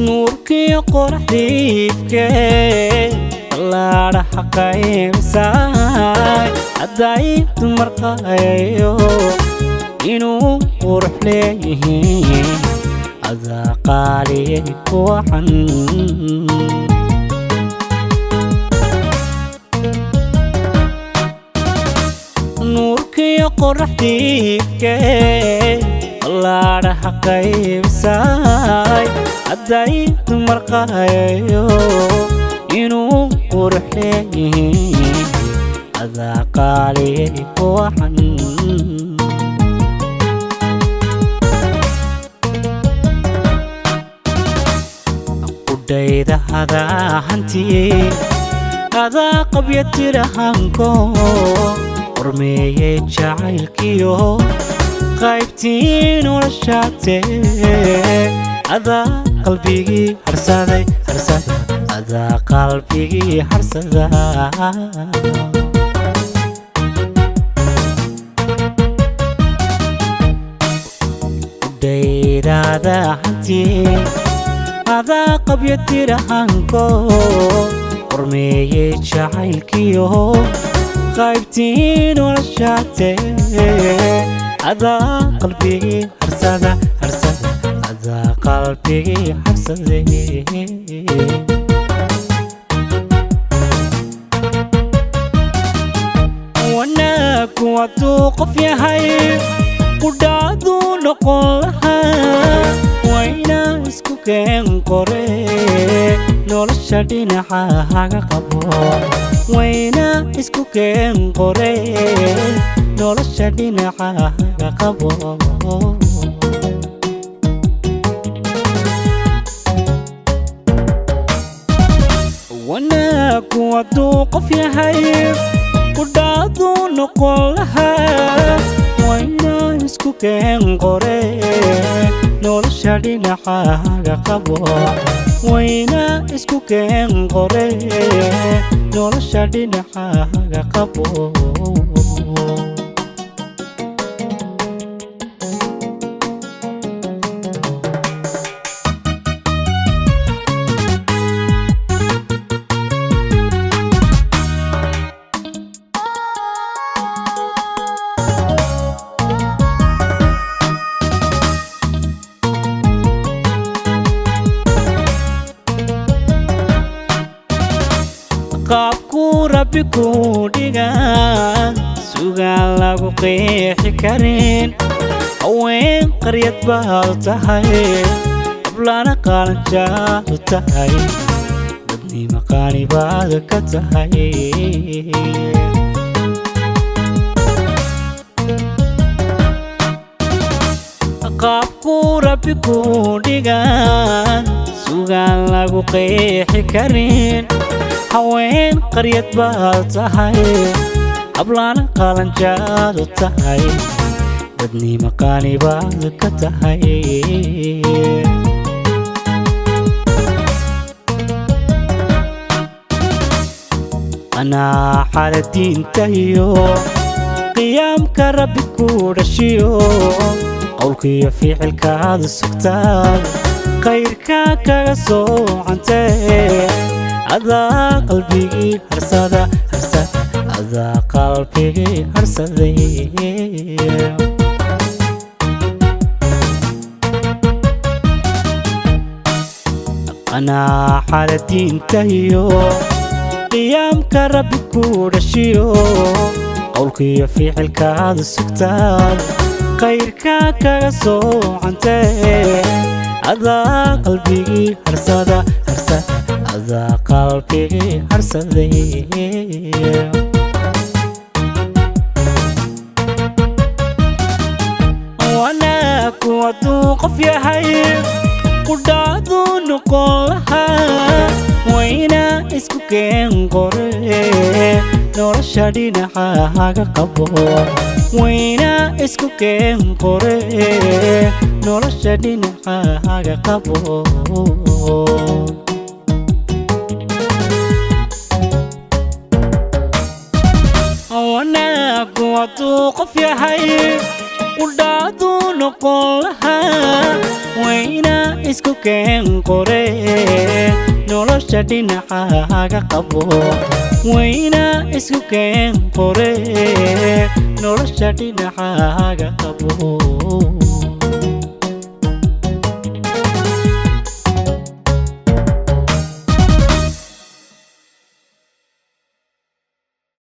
Nuurkii qoraxdiifkee laadhaha qaybsaay hadday dumar qayayo inuu qurux leeyihiin adaa qaaliyay wacan. Nuurkii qoraxdiifkee laadhaha qaybsaay hadday dumar qayayo inuu qurux leeyihiin adaa qaaliyay wacan. Qudhayda hadaa hantiyey adaa qabya tirahanko qormeeyey jacaylkiyo qaybtii noloshaatee adaa qalbigii harsaday harsada adaa qalbigii harsada. Qudhaydaada hantiyey adaa qabya tirahanko qormeeyey jacaylkiyo qaybtii noloshaatee adaa qalbigii harsada harsada adaa qalbigii harsaday. Wanaagku hadduu qof yahay qudhaaduu noqon lahaa waynaa isku keen qore nolosha dhinaca haga qabo waynaa isku keen qore nolosha dhinaca haga qabo. Wanaagku hadduu qof yahay qudhaaduu noqon lahaa waynaa isku keen qore nolosha dhinaca haga qabo waynaa isku keen qore nolosha dhinaca haga qabo. Qaabkuu Rabbi kuu dhigaa sugaan lagu qeexi karin haween qaryad baad tahay hablana qaalanjaadu tahay dadnima qaani baad ka tahay. Qaabkuu Rabbi kuu dhigaa sugaan lagu qeexi karin haween qaryad baad tahay hablana qaalanjaadu tahay dadnima qaani baad ka tahay. Qanaaxada diinta iyo qiyaamka Rabbi ku dhashiyo qowlkiiyo ficilkaada sugtaa khayrka kaga soocantee adaa qalbigii harsada harsada adaa qalbigii harsaday. Qanaaxada diinta iyo qiyaamka Rabbi ku dhashiyo qowlkiiyo ficilkaada sugtaa khayrka kaga soocantee adaa qalbigii harsada harsada adaa qalbigii harsaday. Wanaagku hadduu qof yahay Qudhaadu noqon lahaa, wayna isku keen qore. Nolosha dhinaca haga qabo, wayna isku keen qore. Nolosha dhinaca haga qabo. Wanaagu hadduu qof yahay, qudhaadu noqon lahaa, wayna isku keen qore. Nolosha dhinaca haga qabo, wayna isku keen qore. Nolosha dhinaca haga qabo.